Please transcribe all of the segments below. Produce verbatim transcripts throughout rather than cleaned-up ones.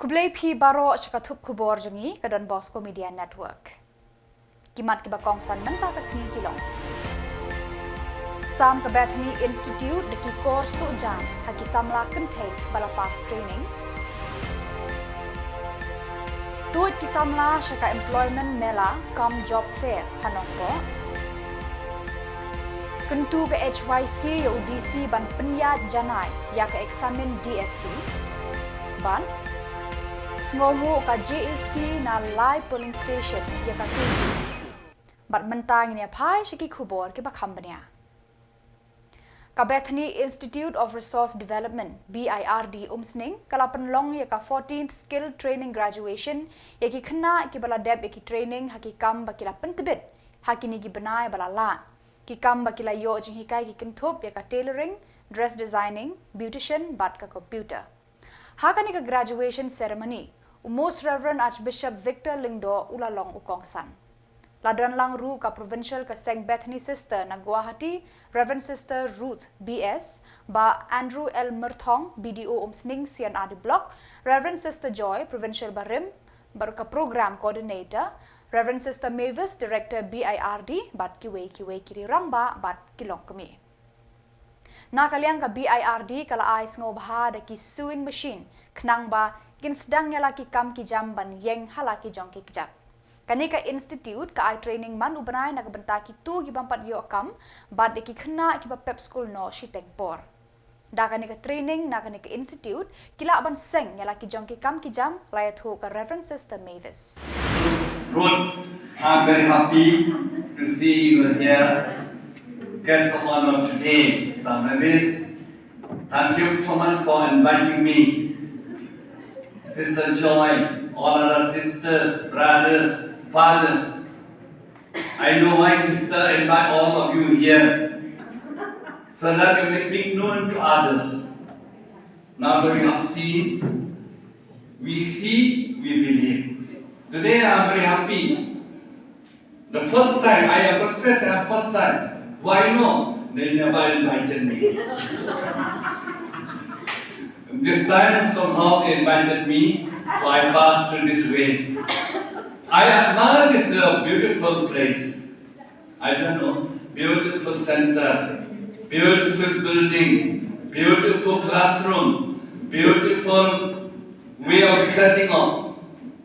Khublei phi baroh sha ka thup khubor jong ngi ka Don Bosco Media Network. Ki mat kiba kongsan mynta ka sngi ki long: Sam ka Bethany Institute da ki kor suh jam ha ki samla kynthei ba la pass training. Tuid ki samla sha ka Employment Mela cum Job Fair ha Nongpoh. Kyntu ka H Y C ïa u D C ban pynïaid janai ïa ka eksamin D S C. Bad sngewnguh ka J A C na lai polling station ïa ka K J D C. Bad mynta ngin ïa phai sha ki khubor kiba kham bniah. Ka Bethany Institute of Resource Development, B I R D, Umsning ka la pynlong ïa ka fourteenth Skill Training Graduation ïa ki khynnah kiba la dep ïa ki training ha ki kam ba ki la pyntbit ha kine ki bnai ba la leit. Ki kam ba ki la ïoh jinghikai ki kynthup ïa ka tailoring, dress designing, beautician bad ka computer. Ha kane ka graduation ceremony, u Most Reverend Archbishop Victor Lyngdoh u la long u kongsan. La don lang ruh ka Provincial ka Seng Bethany Sister na Guwahati, Reverend Sister Ruth B S, Bah Andrew L Myrthong, B D O Umsning C and R D Block, Reverend Sister Joy, Provincial barim bad ka Program Coordinator, Reverend Sister Mavis, Director B I R D, bad kiwei kiwei ki rangbah bad ki longkmie. Na ka liang ka B I R D ka la ai sngewbha da ki sewing machine khnang ba kin sdang ïa la ki kam ki jam ban ïeng ha la ki jong ki kjat. Kane ka institute ka ai training man u bnai na ka bynta kito ki bym pat ïoh kam bad ïa ki khynnah kiba pep skul noh shiteng por. Da kane ka training na kane ka institute ki lah ban seng ïa la ki jong ki kam ki jam, la ïathuh ka Reverend Sister Mavis. Ruth, I'm very happy to see you here. Guest of honor today, Sister Mavis. Thank you so much for inviting me. Sister Joy, all other sisters, brothers, fathers. I know my sister invite all of you here so that you may make known to others. Now that you have seen, we see, we believe. Today I am very happy. The first time, I have confessed, I have first time. Why no? They never invited me. This time somehow they invited me, so I passed through this way. I admire this uh, beautiful place. I don't know, beautiful center, beautiful building, beautiful classroom, beautiful way of setting up.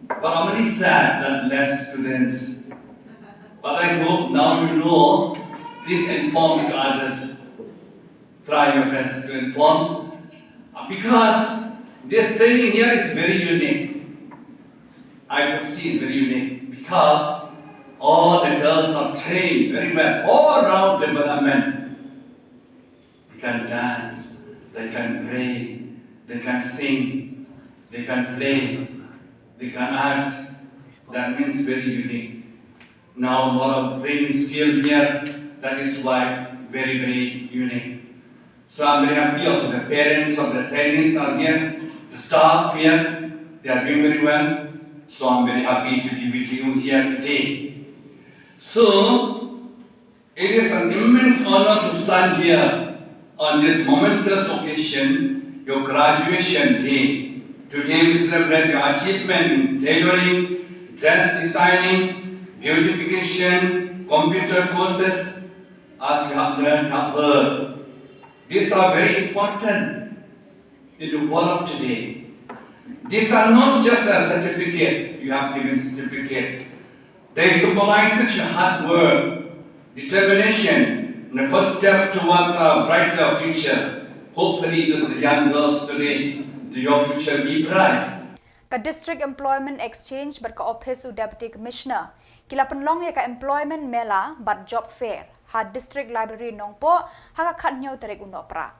But I'm really sad that less students. But I hope now you know, please inform to others. Try your best to inform. Because this training here is very unique. I could see it's very unique because all the girls are trained very well, all round development. They can dance, they can pray, they can sing, they can play, they can act. That means very unique. Now more of training skill here, that is why very, very unique. So I'm very happy also the parents of the trainees are here, the staff here, they are doing very well. So I'm very happy to be with you here today. So it is an immense honor to stand here on this momentous occasion, your graduation day. Today we celebrate your achievement in tailoring, dress designing, beautification, computer courses, as you have learned, have heard. These are very important in the world of today. These are not just a certificate, you have given certificate. They symbolizes your hard work, determination, and the first steps towards a brighter future. Hopefully, those young girls today, your future be bright. Ka District Employment Exchange bad ka Office u Deputy Commissioner ki la pynlong ïa ka Employment Mela bad Job Fair ha District Library Nongpoh ha ka khathynñiew tarik u Nohprah.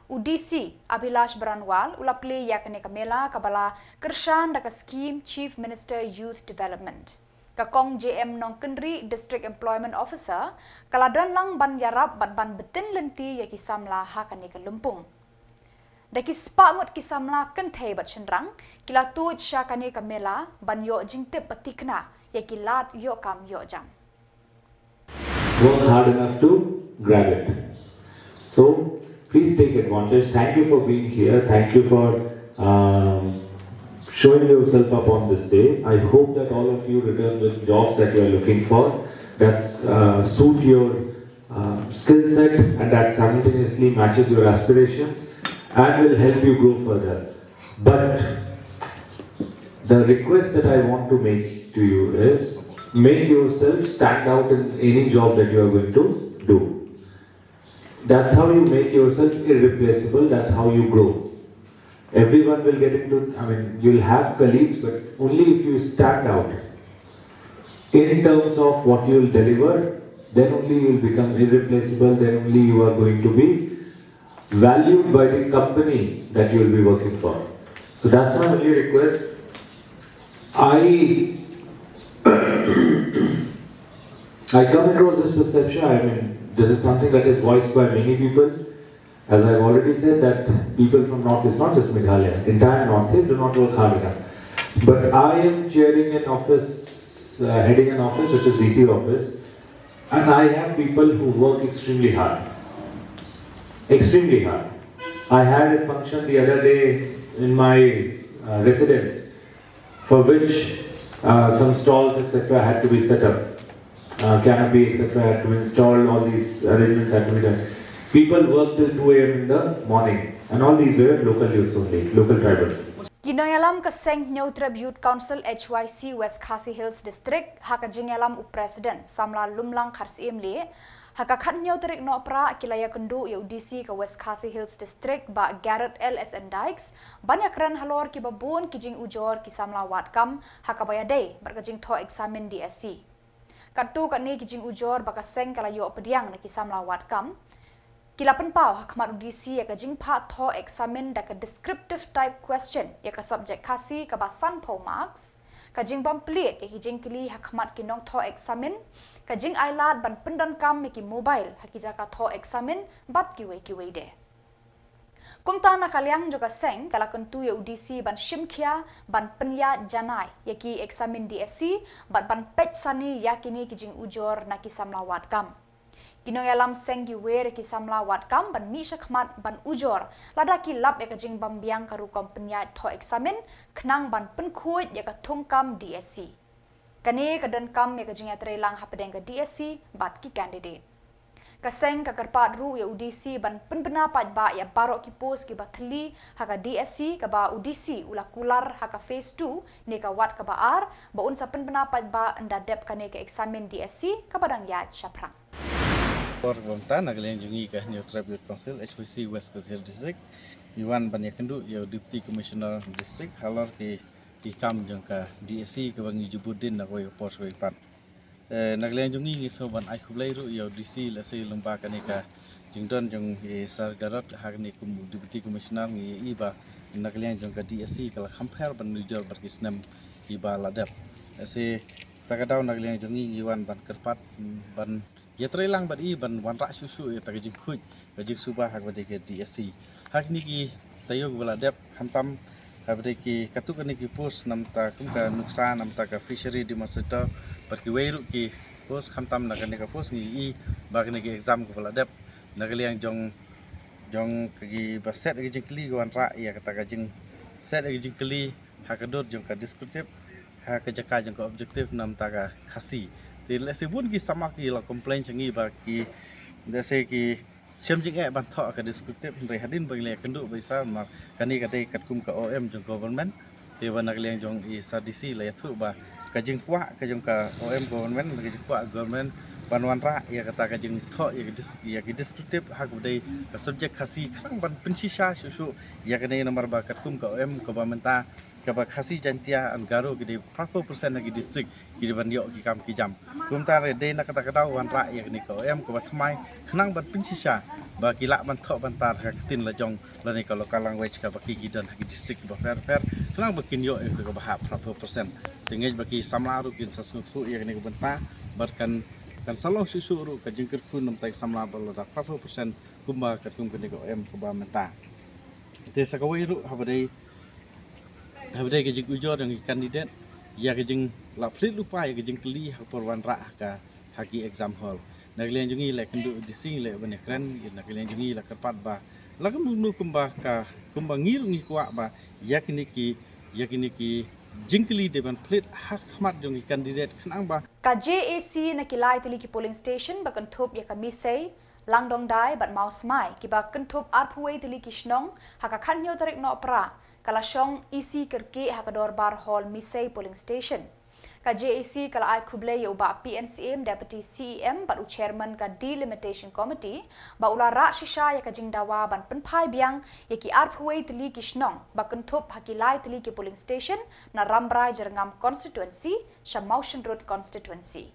U D C Abhilash Baranwal u la plie ïa kane ka mela kaba la kyrshan da ka skhim Chief Minister Youth Development. Ka Kong J M Nongkynrih, District Employment Officer, ka la don lang ban ïarap bad ban btin lynti ïa ki samla ha kane ka lympung. Da ki spah ngut ki samla kynthei bad shynrang ki la tuid sha kane ka mela ban ïoh jingtip ba thikna ïa ki lad ïoh kam ïoh jam. Work hard enough to grab it. So please take advantage. Thank you for being here. Thank you for um, showing yourself up on this day. I hope that all of you return with jobs that you are looking for, that uh, suit your uh, skill set, and that simultaneously matches your aspirations and will help you grow further. But the request that I want to make to you is, make yourself stand out in any job that you are going to do. That's how you make yourself irreplaceable. That's how you grow. Everyone will get into, I mean, you'll have colleagues, but only if you stand out in terms of what you'll deliver, then only you'll become irreplaceable, then only you are going to be valued by the company that you'll be working for. So that's my only request. I I come across this perception. I mean, this is something that is voiced by many people. As I've already said, that people from Northeast, not just Meghalaya, entire Northeast, do not work hard enough. But I am chairing an office, uh, heading an office, which is D C office, and I have people who work extremely hard. Extremely hard. I had a function the other day in my uh, residence, for which uh, some stalls, et cetera, had to be set up. Uh, canopy, et cetera, had to be installed. All these arrangements had to be done. People worked till two a m in the morning, and all these were local youths only, local tribals. Ki nongïalam ka seng Hynñiewtrep Youth Council H Y C West Khasi Hills District, ha ka jingïalam u President Samla Lumlang Kharsyiemlieh, ha ka khathynñiew tarik Nohprah ki la ïakynduh ïa u D C ka West Khasi Hills District, Bah Garod L S N Dykes, ban ïakren halor kiba bun ki jingujor ki samla wad kam ha kaba ïadei bad ka jingthoh eksamin D S C. Katto katne ki jingujor ba ka seng ka la ïoh pdiang na ki samla wad kam, ki la pynpaw ha khmat u D C ïa ka jingphah thoh eksamin da ka descriptive type question ïa ka subject Khasi kaba sanphew marks, ka jingbym plied ïa ki jingkylli ha khmat ki nongthoh eksamin, ka jingailad ban pyndonkam ïa ki mobile ha ki jaka thoh eksamin bad kiwei kiwei de. Kumta na ka liang jong ka seng ka la kyntu ïa u D C ban shim khia ban pynïaid janai ïa ki eksamin D S C bad ban peit sani ïa kine ki jingujor na ki samla wad kam. Ki nongïalam seng ki wer ïa ki samla wad kam ban mih shakhmat ban ujor lada ki lap ïa ka jingbym biang ka rukom pynïaid thoh eksamin khnang ban pynkhuid ïa ka thungkam D S C. Kane ka donkam ïa ka jingïatreilang hapdeng ka D S C bad ki candidate. Ka seng ka kyrpad ruh ïa u D C ban pynbna paidbah ïa baroh ki post kiba thylli ha ka D S C kaba u D C u la kular ha ka phase two ne ka wad kaba ar, ba un sa pynbna paidbah ynda dep kane ka eksamin D S C kaba dang ïaid shaphrang. Por ba mynta na ka liang jong ngi ka Hynñiewtrep Youth Council H Y C West Khasi Hills District, ngi wan ban ïakynduh ïa u Deputy Commissioner District halor ki, ki kam jong ka D S C kaba ngi ju bud dien na kawei ka por sha kawei pat. Eh, na ka liang jong ngi ngi sngew ban ai khublei ruh ïa u D C lehse lyngba kane ka jingdon jong i Sir Garod ha kane kum u Deputy Commissioner, ngi ïohi ba na ka liang jong ka D S C ka la kham pher ban nujor bad ki snem kiba la dep. Lehse ta ka daw na ka liang jong ngi ngi wan ban kyrpad, mm, ban ïatreilang bad i ban wanrah shuh shuh ïa ta ka jingkhuid ka jingsuba ha kaba dei ka D S C. Ha kine ki taïew kiba la dep khamtam ha kaba dei ki katto katne ki post na bynta kum ka nuksa na bynta ka fishery demonstrator bad kiwei ruh ki post khamtam na kane ka post ngi ïohi ba kine ki exam kiba la dep na ka liang jong, jong ka kiba set ïa ka jingkylli ki wanrah ïa kata ka jing set ïa ka jingkylli ha ka dur jong ka descriptive, ha ka jaka jong ka objective na bynta ka Khasi. Te lehse bun ki samla ki la complain sha ngi ba ki lehse ki shem jingeh ban thoh ka descriptive, hynrei hadien ba ngi la ïakynduh bad i Sir, namar kane ka dei katkum ka O M jong government. Te ba na ka liang jong i Sir D C la ïathuh ba ka jingkwah ka jong ka O M government, ka jingkwah government ban wanrah ïa kata ka jingthoh ïa ka dis-, ïa ka descriptive ha kaba dei ka subject Khasi khnang ban pynshisha shuh shuh ïa kane namar ba katkum ka O M kaba mynta kaba Khasi, Jaintia and Garo ki dei phra phew percent na ki district ki dei ban ïoh ki kam ki jam. Kumta re dei na kata ka daw wanrah ïa kane ka O M kaba thymmai khnang ban pynshisha ba ki lah ban thoh ban tar ha ka ktien la jong lane ka local language kaba ki ki don ha ki district kiba pher pher khnang ba kin ïoh ïa ka kaba hap phra phew percent. Te ngeit ba ki samla ruh kin sa sngewthuh ïa kane ka bynta bad kan, kan sa long shuh shuh ruh ka jingkyrkhu na bynta ki samla ba lada phra phew percent kumba katkum kane ka O M kaba mynta. Te sa kawei ruh haba dei, haba dei ka jingujor jong ki candidate ïa ka jinglah pynlut lypa ïa ka jingkylli ha ka por wanrah ha ka, ha ki exam hall. Na ka liang jong ngi la ïakynduh D C, ngi la ïa ban ïakren, na ka liang jong ngi la kyrpad ba la kumno kumba ka, kumba ngi ruh ngi kwah ba ïa kine ki Ïa kine ki jingkylli dei ban pynleit ha khmat jong ki candidate khnang ba. Ka J A C na ki lai tylli ki polling station ba kynthup ïa ka Misei, Langdongdai bad Mawsmai, kiba kynthup arphew wei tylli ki shnong, ha ka khatnyo tarik Nohprah, ka la shong E C kyrkieh ha ka dorbar hall Misei polling station. Ka J A C ka la ai khublei ïa u Bah P N Syiem, Deputy C E M bad u Chairman ka Delimitation Committee, ba u la rah shisha ïa ka jingdawa ban pynphai biang ïa ki arphew wei tylli ki shnong ba kynthup ha ki lai tylli ki polling station na Rambrai Jyrngam constituency sha Mawshynrut constituency.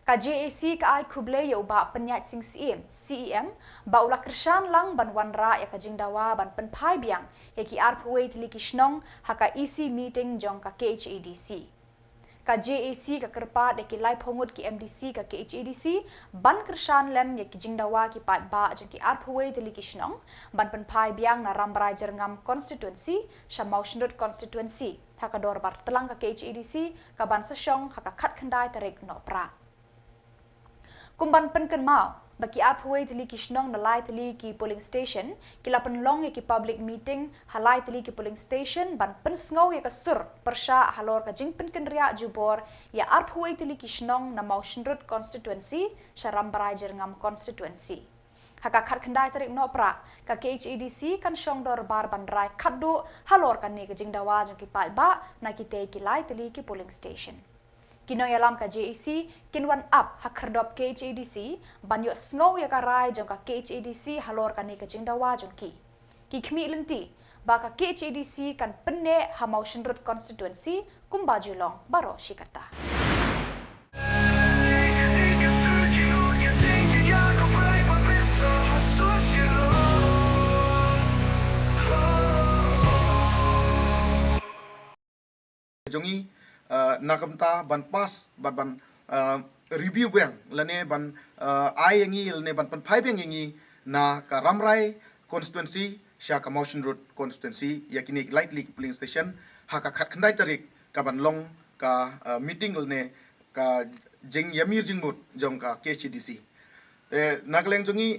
Ka J A C ka ai khublei ïa u Bah Pynïaid Sing Syiem, C E M, ba u la kyrshan lang ban wanrah ïa ka jingdawa ban pynphai biang ïa ki arphew wei tylli ki shnong ha ka E C meeting jong ka K H A D C. Ka J A C ka kyrpad ïa ki laiphew ngut ki M D C ka K H A D C ban kyrshan lem ïa ki jingdawa ki paidbah jong ki arphew wei tylli ki shnong ban pynphai biang na Rambrai Jyrngam constituency sha Mawshynrut constituency ha ka dorbar tlang ka K H A D C ka ban sa shong ha ka khatkhyndai tarik Nohprah. Kum ban pynkynmaw ba ki arphew wei tylli ki shnong na lai tylli ki polling station ki la pynlong ïa ki public meeting ha lai tylli ki polling station ban pynsngew ïa ka sur pyrshah halor ka jingpynkynriah jubor ïa arphew wei tylli ki shnong na Mawshynrut constituency sha Rambrai Jyrngam constituency. Ha ka khatkhyndai tarik Nohprah, ka K H A D C kan shong dorbar ban rai khatduh halor kane ka jingdawa jong ki paidbah na kitei ki lai tylli ki polling station. Ki nongïalam ka J A C kin wan ap ha khyrdop K H A D C ban ïohsngew ïa ka rai jong ka K H A D C halor kane ka jingdawa jong ki. Ki khmih lynti ba ka K H A D C kan pynneh ha Mawshynrut constituency kumba ju long baroh shi katta. Jong ngi, uh, na ka bynta ban pass bad ban, uh, review biang lane ban, uh, ai ïa ngi lane ban pynphai biang ïa ngi na ka Rambrai constituency sha ka Mawshynrut constituency ïa kine ki lai tylli ki polling station ha ka khatkhyndai tarik ka ban long ka, uh, meeting lane ka jingïamir jingmut jong ka K H A D C. Eh, na ka liang jong ngi,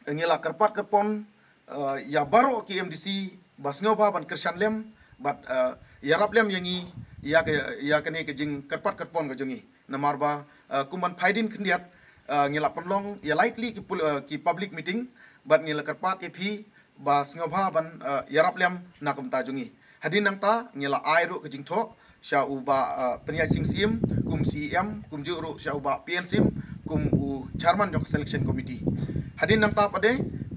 ngi la kyrpad kyrpon, eh, ïa baroh ki M D C ba sngewbha ban kyrshan lem bad, eh, ïarap lem ïa ngi ïa ka, ïa kane ka jingkyrpad kyrpon ka jong ngi. Namar ba, eh, kum ban phaidien khyndiat, eh, ngi la pynlong ïa lai tylli ki pul-, eh, ki public meeting bad ngi la kyrpad ïa phi ba sngewbha ban, eh, ïarap lem na ka bynta jong ngi. Hadien nangta ngi la ai ruh ka jingthoh sha u Bah, eh, Pynïaid Sing Syiem kum C E M, kumjuh ruh sha u Bah P N Syiem kum u chairman jong ka selection committee. Hadien nangta pat de,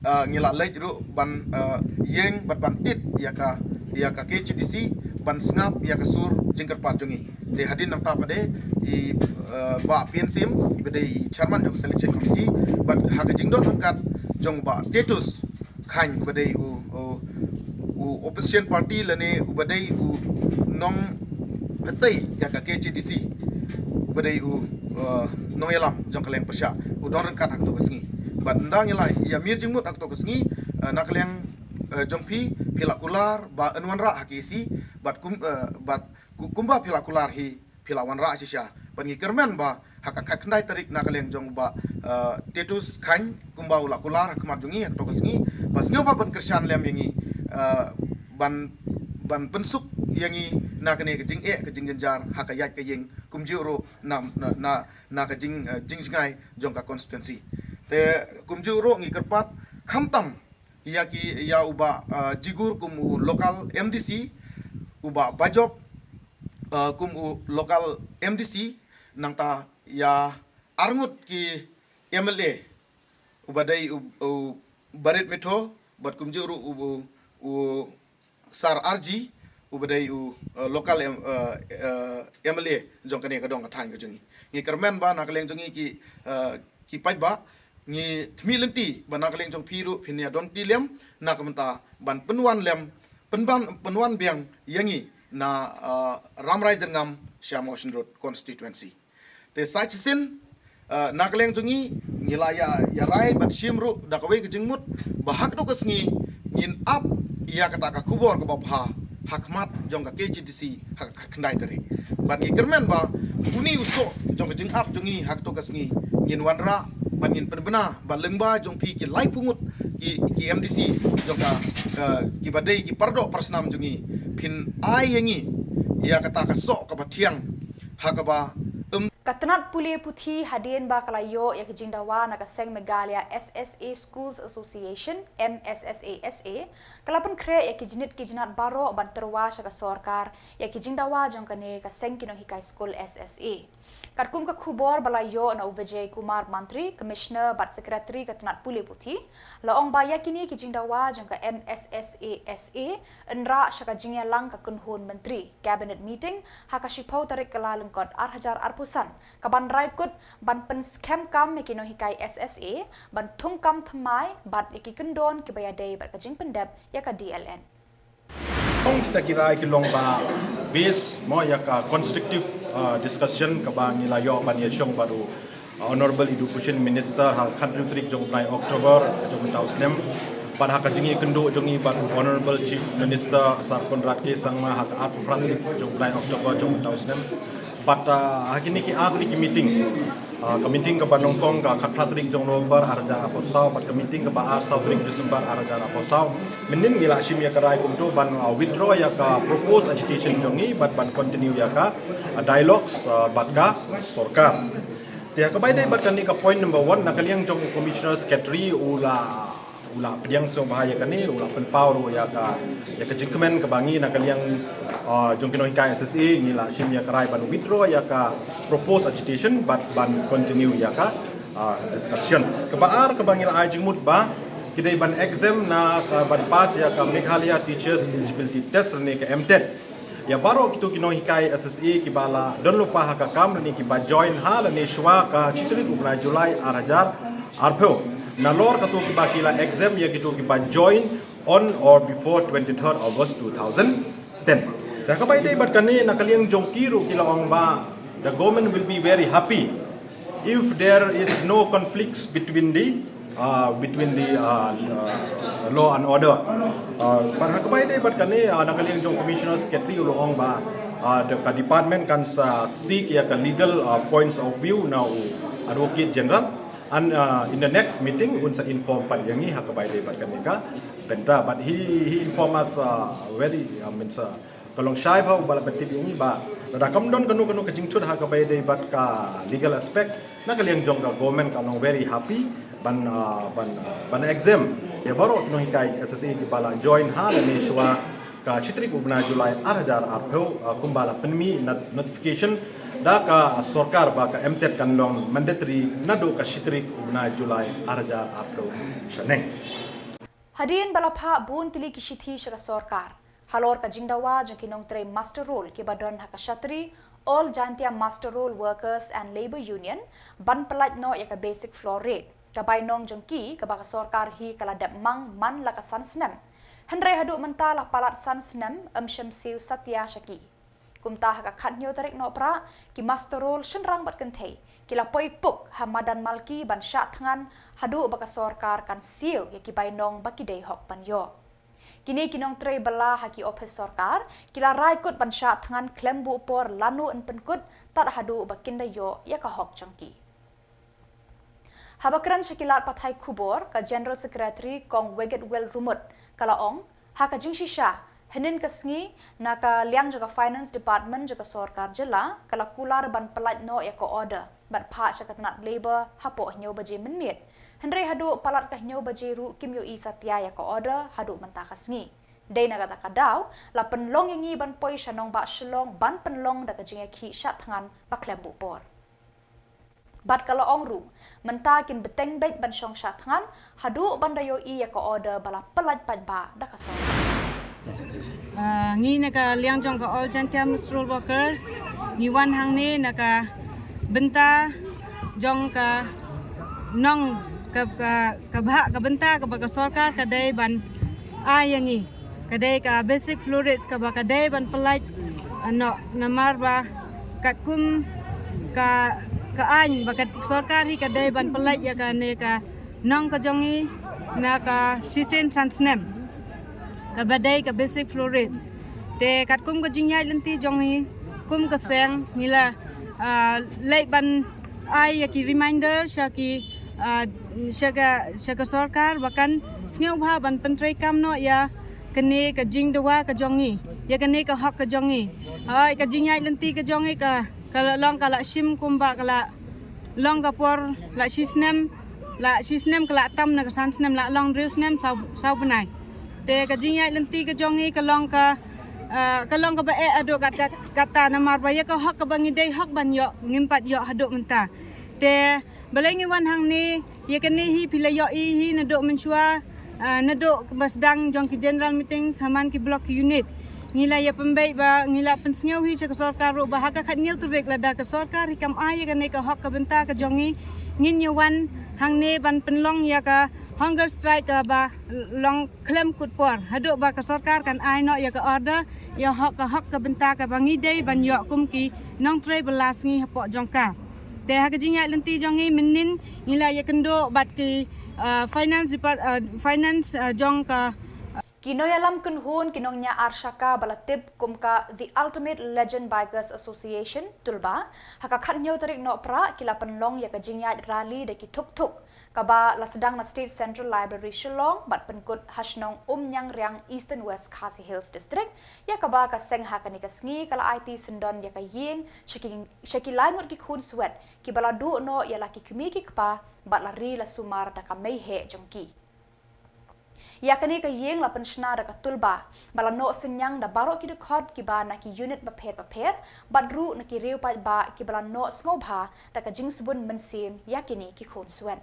eh, ngi la leit ruh ban, eh, ïeng bad ban tied ïa ka, ïa ka K H A D C ban sngap ïa ka sur jingkyrpad jong ngi. Te hadien nangta pat de i, eh, Bah P N Syiem iba dei i chairman jong ka selection committee bad ha ka jingdon ryngkat jong u Bah Titus Chyne uba dei u, u, u opposition party lane uba dei u nongkynthei ïa ka K H A D C, uba dei u, uh, nongïalam jong ka liang pyrshah, u don ryngkat ha kato ka sngi. Bad ynda ngi la ïamir jingmut ha kato ka sngi, uh, na ka liang, uh, jong phi, phi la kular ba yn wanrah ha K C, bad kum, uh, bad ku-, kumba phi la kular hi, phi la wanrah shisha. Bad ngi kyrmen ba ha ka khatkhyndai tarik na ka liang jong u Bah, eh, Titus Chyne kumba u la kular ha khmat jong ngi ha kato ka sngi ba sngewbha ban kyrshan lem ïa ngi, eh, ban, ban pynsuk ïa ngi na kane ka jingeh ka jingjynjar ha ka ïaid ka ïing kumjuh ruh na, na, na, na ka jing, eh, jingjngai jong ka constituency. Te kumjuh ruh ngi kyrpad khamtam ïa ki, ïa u Bah, eh, Jigur kum u local M D C, u Bah Bajop, eh, kum u local M D C, nangta ïa arngut ki M L A, uba dei u, u Barit Mitho bad kumjuh ruh u, u, u Sar R G, uba dei u, eh, local M-, eh, eh, M L A jong kane ka dong ka thaiñ ka jong ngi. Ngi kyrmen ba na ka liang jong ngi ki, eh, ki paidbah, ngi khmih lynti ba na ka liang jong phi ruh phin ïa don ti lem na ka bynta ban pynwan lem, pynban, pynwan biang ïa ngi na, eh, Rambrai Jyrngam sha Mawshynrut constituency. Te sa shisien, eh, na ka liang jong ngi, ngi la ïa, ïa rai bad shim ruh da kawei ka jingmut ba ha kato ka sngi ngin ap ïa kata ka khubor kaba bha ha khmat jong ka K H A D C ha ka khyndai tarik. Bad ngi kyrmen ba une u soh jong ka jingap jong ngi ha kato ka sngi ngin wanrah bad ngin pynbna ba lyngba jong phi ki laiphew ngut ki, ki M D C jong ka, eh, kiba dei ki paradoh parasnam jong ngi, Phin ai ïa ngi ïa kata ka soh kaba thiang ha kaba ym. Ka tnat pule puthi hadien ba ka la ïoh ïa ki jingdawa na ka seng Meghalaya S S A Schools Association, M S S A S A, ka la pynkhreh ïa ki jnit ki jnat baroh ban tyrwa sha ka sorkar ïa ki jingdawa jong kane ka seng ki nonghikai skul S S A. Katkum ka khubor ba la ïoh na u Vijay Kumar Mantri, Commissioner bad Secretary ka tnat pule puthi, la ong ba ïa kine ki jingdawa jong ka M S S A S A yn rah sha ka jingïalang ka kynhun myntri, Cabinet Meeting, ha ka shiphew tarik Kyllalyngkot ar hajar arphew san, kaban rai kut ban pynskhem kam ïa ki nonghikai S S A ban thung kam thymmai bad ïa ki kyndon kiba ïadei bad ka jingpyndep ïa ka D L N. Ong kita ki rai ki long ba base mo ïa ka constructive uh, discussion kaba ngi la ïoh ban ïashong bad u uh, Honorable Education Minister ha ka khathynñiew tarik jong u bnai October jong mynta u snem. Bad ha ka jingïakynduh jong ngi bad u Honorable Chief Minister Sir Conrad K Sangma ha ka arphew phra tarik jong u bnai October jong mynta u snem. Bad uh, ha kine ki ar tylli ki meeting, uh, ka meeting kaba nyngkong ka khatphra tarik jong November ar hajar arphew saw bad ka meeting kaba ar saw tarik December ar hajar arphew saw. Mynnin ngi la shim ïa ka rai kumto ban uh, withdraw ïa ka proposed agitation jong ngi bad ban continue ïa ka uh, dialogues uh, bad ka sorkar. Te ha kaba ïadei bad kane ka point number one, na ka liang jong u Commissioner Secretary u la u la pdiang sngewbha ïa kane, u la pynpaw ruh ïa ka ïa ka jingkmen kaba ngi na ka liang uh, jong ki nonghikai S S A ngi la shim ïa ka rai ban withdraw ïa ka proposed agitation bad ban continue ïa ka uh, discussion. Kaba ar kaba ngi la ai jingmut ba ki dei ban exam na ka ban pass ïa ka Meghalaya Teachers Eligibility Test ne ka MTET. Ïa baroh kito ki nonghikai S S A kiba la don lypa ha ka kam ne kiba join ha lane shuwa ka shi tarik u bnai July ar hajar arphew. Nalor kato kiba ki la exam ïa kito kiba join on or before twenty-third August two thousand ten. Te ha kaba ïadei bad kane na ka liang jong ki ruh ki la ong ba the government will be very happy if there is no conflicts between the uh, between the uh, uh, law and order. Uh, bad ha kaba ïadei bad kane uh, na ka liang jong Commissioner Secretary u la ong ba uh, the ka department kan sa seek ïa ka legal uh, points of view na u Advocate General and uh, in the next meeting un sa inform pat ïa ngi ha kaba ïadei bad kane ka bynta. But he he inform us uh, very uh, means uh, ka long shai bha u ba la pyntip ïa ngi ba lada kam don kano kano ka jingthut ha kaba ïadei bad ka legal aspect na ka liang jong ka government ka long very happy ban uh, ban uh, ban exam ïa baroh ki nonghikai S S A kiba la join ha lane shuwa ka shi tarik u bnai July ar hajar arphew uh, kumba la pynmih notification da ka sorkar ba ka MTET kan long mandatory naduh ka shi tarik u bnai July ar hajar arphew shaneng. Hadien ba la phah bun tylli ki shithi sha ka sorkar halor ka jingdawa jong ki nongtrei muster roll kiba don ha ka shatri All Jaintia Muster Roll Workers and Labour Union ban pyllait noh ïa ka basic floor rate, ka bainong jong ki kaba ka sorkar hi ka la dep mang man la ka san snem. Hynrei haduh mynta la palat san snem ym shym siew satia sha ki. Kumta ha ka khathynñiew tarik Nohprah ki muster roll shynrang bad kynthei ki la poi puk ha madan Malki ban shah thngan haduh ba ka sorkar kan siew ïa ki bainong ba ki dei hok ban ïoh. Kine ki nongtrei bylla ha ki ophis sorkar ki la rai kut ban shah thngan khlem buh por lano yn pynkut tad haduh ba kin da ïoh ïa ka hok jong ki. Haba kren sha ki lad pathai khubor, ka General Secretary Kong Wegitwell Rumut ka la ong ha ka jingshisha hynnin ka sngi na ka liang jong ka Finance Department jong ka sorkar jylla ka la kular ban pyllait noh ïa ka order bad phah sha ka tnat Labour hapoh hynñiew baje mynmiet. Hynrei haduh palat ka hynñiew baje ruh kim ïohi satia ïa ka order haduh mynta ka sngi. Dei na kata ka daw la pynlong ïa ngi ban poi sha nongbah Shillong ban pynlong da ka jingïakhih shah thngan ba khlem buh por. Bad ka la ong ruh mynta kin bteng beit ban shong shah thngan haduh ban da ïohi ïa ka order ba la pyllait paidbah da ka sorkar. Uh, ngi na ka liang jong ka All Jaintia Muster Roll Workers ngi wan hangne na ka bynta jong ka nong ka ka ka bhah ka bynta kaba ka sorkar ka dei ban ai ïa ngi, ka dei ka basic floor rates kaba ka dei ban pyllait, uh, noh namar ba katkum ka ka aiñ ba ka sorkar hi ka dei ban pyllait ïa kane ka nong ka jong ngi na ka shisien san snem kaba dei ka basic floor rates. Te katkum ka jingïaid lynti jong ngi kum ka seng ngi la, ah, leit ban ai ïa ki reminder sha ki, ah, sha ka sha ka sorkar ba kan sngewbha ban pyntreikam noh ïa kane ka jingdawa ka jong ngi, ïa kane ka hok ka jong ngi. Hoi, ka jingïaid lynti ka jong ngi ka, ka la long ka la shim kumba ka la long ka por la shi snem, la shi snem ka la tam na ka san snem, la long hynriew snem saw, saw bnai. Te ka jingïaid lynti ka jong ngi ka long ka, ah, ka long kaba eh haduh katta, katta namar ba ïa ka hok kaba ngi dei hok ban ïoh ngim pat ïoh haduh mynta. Te balei ngi wan hangne, ïa kane hi phi la ïohi hi naduh mynshuwa, ah, naduh kaba sdang jong ki general meetings ha man ki block unit. Ngi la ïa pynbeit ba ngi la pynsngew hi sha ka sorkar ruh ba ha ka khathynñiew tarik lada ka sorkar hi kam ai ïa kane ka hok ka bynta ka jong ngi, ngin ïa wan hangne ban pynlong ïa ka hunger strike kaba long khlem kut por haduh ba ka sorkar kan ai noh ïa ka order, ïa hok, ka hok ka bynta kaba ngi dei ban ïoh kum ki nongtrei ba la sngi hapoh jong ka. Te ha ka jingïaid lynti jong ngi mynnin ngi la ïakynduh bad ki, ah, finance depart-, ah, finance, ah, jong ka. Ki nongïalam kynhun ki nongñiah arshaka ba la tip kum ka The Ultimate Legend Bikers Association, Tulba, ha ka khathynñiew tarik Nohprah ki la pynlong ïa ka jingïaid rally da ki thuk thuk, kaba la sdang na State Central Library Shillong bad pynkut ha shnong Umñiangriang, Eastern West Khasi Hills District, ïa kaba ka seng ha kane ka sngi ka la aiti syndon ïa ka ïing sha ki, sha ki lai ngut ki khun swet kiba la duh noh ïa la ki kmie ki kpa bad la ri la sumar da ka mei heh jong ki. Ïa kane ka ïing la pynshna da ka Tulba ba la noh synñiang da baroh ki dkhot kiba na ki unit bapher bapher bad ruh na ki riew paidbah kiba la noh sngewbha da ka jingsbun mynsiem ïa kine ki khun swet.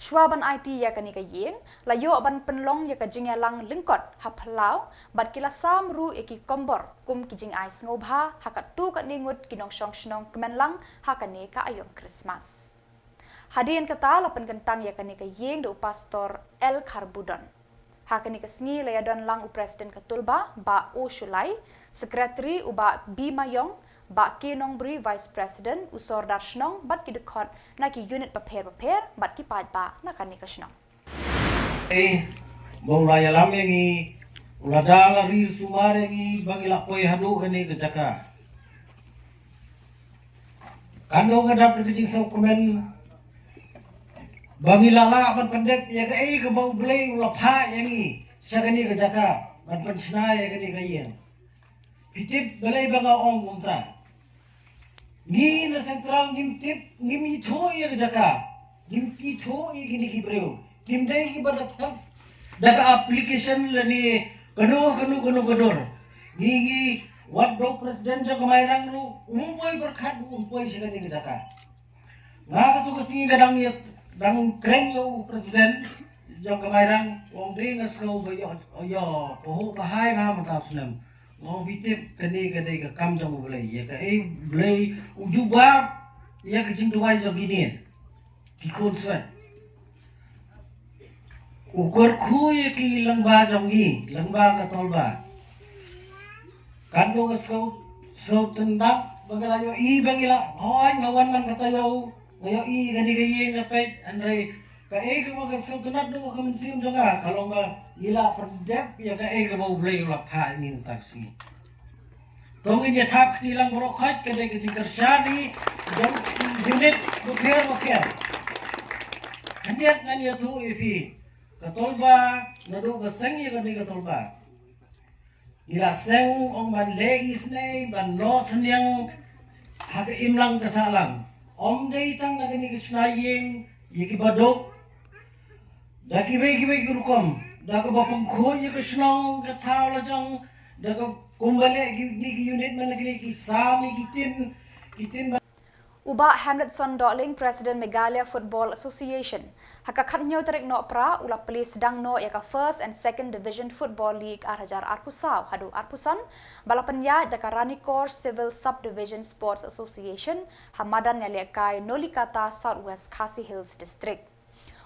Shuwa ban aiti ïa kane ka ïing, la ïoh ban pynlong ïa ka jingïalang lyngkot ha phyllaw bad ki la sam ruh ïa ki kombor kum ki jingai sngewbha ha katto katne ngut ki nongshong shnong kmen lang ha kane ka aïom Krismas. Hadien kata la pynkyntang ïa kane ka ïing da u Pastor L Kharbudon. Ha kane ka sngi la ïadon lang u President ka Tulba, Bah O Shullai, Secretary u Bah B Maïong, Bah K Nongbri, Vice President, u Sordar Shnong bad ki dkhot na ki unit bapher bapher bad ki paidbah na kane ka shnong. Eh, ba u la ïalam ïa ngi, u la da la ri sumar ïa ngi ba ngi la poi haduh kane ka jaka. Kan dang nga dap da ka jingsngewkmen ba ngi la lah ban pyndep ïa kaei kaba U Blei u la phah ïa ngi sha kane ka jaka ban pynshna ïa kane ka ïing. Phi tip balei ba nga ong kumta? Ngi na Central ngim tip, ngim ithuh ïa ka jaka, ngim ithuh ïa kine ki briew. Kim dei kiba da thep da ka application lane kano kano kano ka dur. Ngi, ngi wat da u president jong ka Mairang ruh um poi pyrkhat, um poi sha kane ka jaka. Nga katto ka sngi nga dang ïa, dang kren ïa u president jong ka Mairang, u ong dei nga sngew ba ïoh, ïoh pahuh pahai bha mynta u snem. Nga ong phi tip kane ka dei ka kam jong U Blei, ïa kaei U Blei u jubab ïa ka jingduwai jong kine ki khun swet. U kyrkhu ïa ki lyngba jong ngi, lyngba ka Tulba. Kan dang nga sngew, sngewtynnat ba nga la ïohi ba ngi la, hooid nga wan lang ka taïew, nga ïohi kane ka ïing nga peit, hynrei kaei kaba nga sngewtynnat da ka mynsiem jong nga ka long ba ngi la pyndep ïa kaei kaba U Blei u la phah ïa ngi mynta ka sngi. Ko ngin ïa thap kti lang baroh khoit, ka dei ka jingkyrshan jong ki unit bapher bapher. Khyndiat ngan ïathuh ïa phi, ka Tulba, naduh ba seng ïa kane ka Tulba, ngi la seng ong ban leh isynei, ban noh synñiang ha ka imlang ka sahlang. Ym dei tang na kane ka shna ïing ïa kiba duk, da kiwei kiwei ki rukom, da kaba pynkhuid ïa ka shnong ka thaw la jong, da ka kumba leh ki, ki, ki unit man la ki, ki sam ïa ki tin, ki tin ba. U Bah Hamletson Dohling, President Meghalaya Football Association, ha ka khathynñiew tarik Nohprah u la plie sdang noh ïa ka First and Second Division Football League ar hajar arphew saw haduh arphew san, ba la pynïaid da ka Ranikor Civil Subdivision Sports Association ha madan ïalehkai Nolikata, South West Khasi Hills District.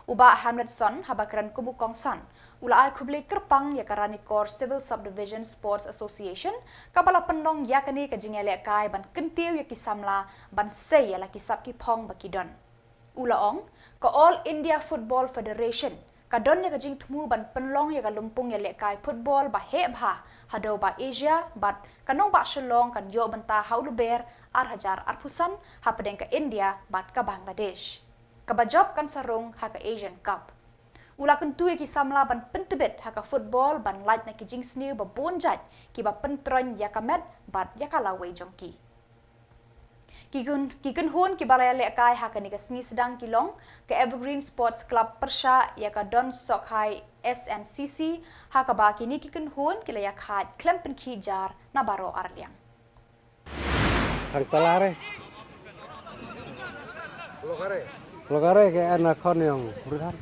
U Bah Hamletson haba kren kum u kongsan u la ai khublei kyrpang ïa ka Ranikor Civil Subdivision Sports Association kaba la pynlong ïa kane ka jingïalehkai ban kyntiew ïa ki samla ban sei ïa la ki sap ki phong ba ki don. U la ong, ka All India Football Federation ka don ïa ka jingthmu ban pynlong ïa ka lympung ïalehkai football ba heh bha haduh ba Asia bad ka nongbah Shillong kan ïoh bynta ha u lber ar hajar arphew san hapdeng ka India bad ka Bangladesh, kaba jop kan sa rung ha ka Asian Cup. U la kyntu ïa ki samla ban pyntbit ha ka football ban lait na ki jingsniew ba bun jait kiba pyntroiñ ïa ka met bad ïa ka lawei jong ki. Ki kyn-, ki kynhun kiba la ïalehkai ha kane ka sngi sdang ki long ka Evergreen Sports Club pyrshah ïa ka Don Sokhai S N C C, ha kaba kine ki kynhun ki la ïakhaid khlem pynkhih jar na baroh arliang. Thang Talare. Lokare ke ana khon yong Burhan.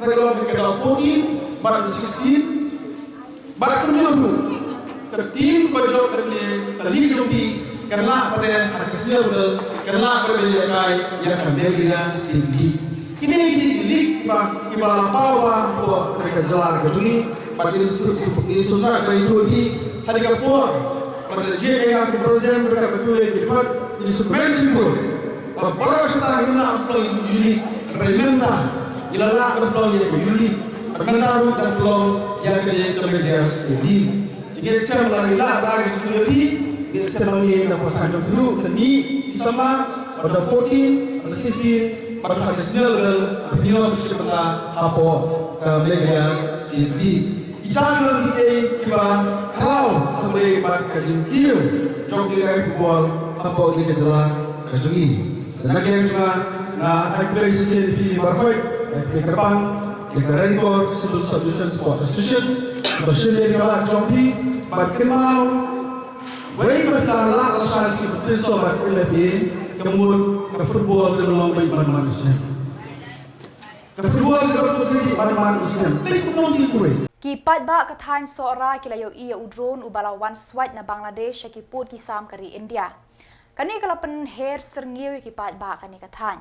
Ka long ka fourteen bad sixteen bad kumjuh ruh ka team ka jong ka league jong phi kan lah ban ïa ka senior level, kan lah ban ïa ka, ïa ka Meghalaya State League. Kine ki league kiba, kiba la paw bha ha ka jylla ka jong ngi. Bad ngi sngewthuh, ngi sngewthuh ba ïa ka por bad ka jingïakhun president bad ka kawei ki bad ngi sngewthuh ba baroh shi katta ngi la pynlong ïa ka Youth League. Bad mynta ngi la lah ban pynlong ïa ka Youth League. Bad mynta ruh dang pynlong ïa ka Youth League. Te ngi skhem la ngi la, la ka jingïakhun, ngi skhem la ngi na ka jong ruh ka ni sama bad ka fourteen bad ka sixteen bad ka senior level bad ngi la pynshai mynta hapoh ka Meghalaya State League. Kita ki long kiei kiba khraw ha kawei bad ka jingkiew jong ki lehkai football hapoh kane ka jylla ka jong ngi. Te na ka liang jong nga, nga ai khublei shisien ïa phi baroh, ïa phi kyrpang ïa ka Ranikor Civil Sub-Division Sports Association ba shim ïa ka lad jong phi bad kynmaw wei ba phi la lah lashai sha ka pynshoi bad M F A, ka mut ka football ka long beit man man u snem. Ka football ka dei ban man man u snem. Te kumno ngi khublei. Ki paidbah ka thaiñ Sohra ki la ïohi ïa u drone uba la wan swait na Bangladesh sha ki pud ki sam ka ri India. Kane ka la pynher syrngiew ïa ki paidbah kane ka thaiñ.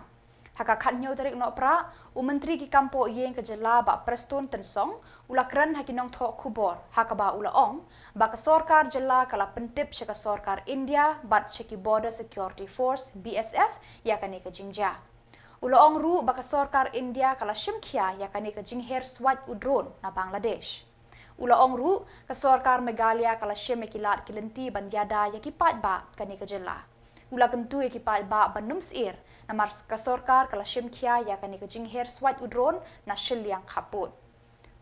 Ha ka khathynñiew tarik Nohprah, u Myntri ki kam poh ïing ka jylla Bah Prestone Tynsong u la kren ha ki nongthoh khubor ha kaba u la ong ba ka sorkar jylla ka la pyntip sha ka sorkar India bad sha ki Border Security Force, B S F, ïa kane ka jingjia. U la ong ruh ba ka sorkar India ka la shim khia ïa kane ka jingher swait u drone na Bangladesh. U la ong ruh ka sorkar Meghalaya ka la shim ïa ki lad ki lynti ban ïada ïa ki paidbah kane ka jylla. U la kyntu ïa ki paidbah ban ym syier namar ka sorkar ka la shim khia ïa kane ka jingher swait u drone na shiliang khappud.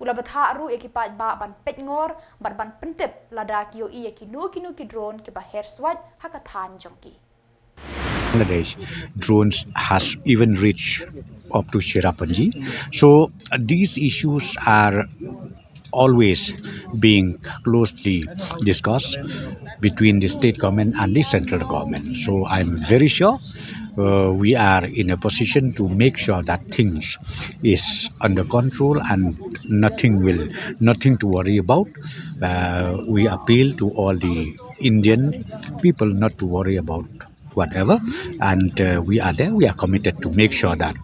U la bthah ruh ïa ki paidbah ban peitngor bad ban pyntip lada ki ïohi ïa kino kino ki drone kiba her swait ha ka thaiñ jong ki. Bangladesh, drones has even reached up to Cherrapunji. So, uh, these issues are always being closely discussed between the state government and the central government. So I'm very sure, uh, we are in a position to make sure that things is under control and nothing will, nothing to worry about. Uh, we appeal to all the Indian people not to worry about whatever, and, uh, we are there. We are committed to make sure that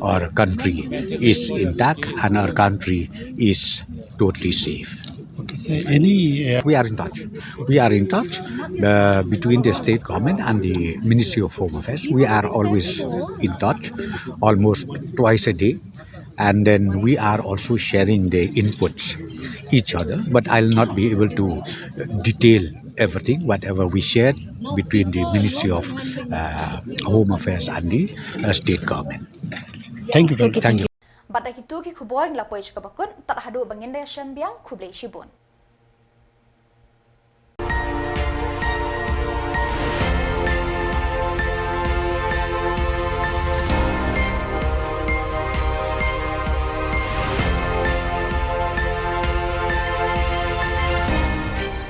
our country is intact and our country is totally safe. Okay, sir. Any, uh, We are in touch. We are in touch, uh, between the state government and the Ministry of Home Affairs. We are always in touch, almost twice a day. And then we are also sharing the inputs each other, but I'll not be able to detail everything, whatever we shared between the Ministry of, uh, Home Affairs and the, uh, state government. Thank you very much. Thank you. Bad da kito ki khubor ngi la poi sha kaba kut, tad haduh ba ngin da ïashem biang, khublei shibun.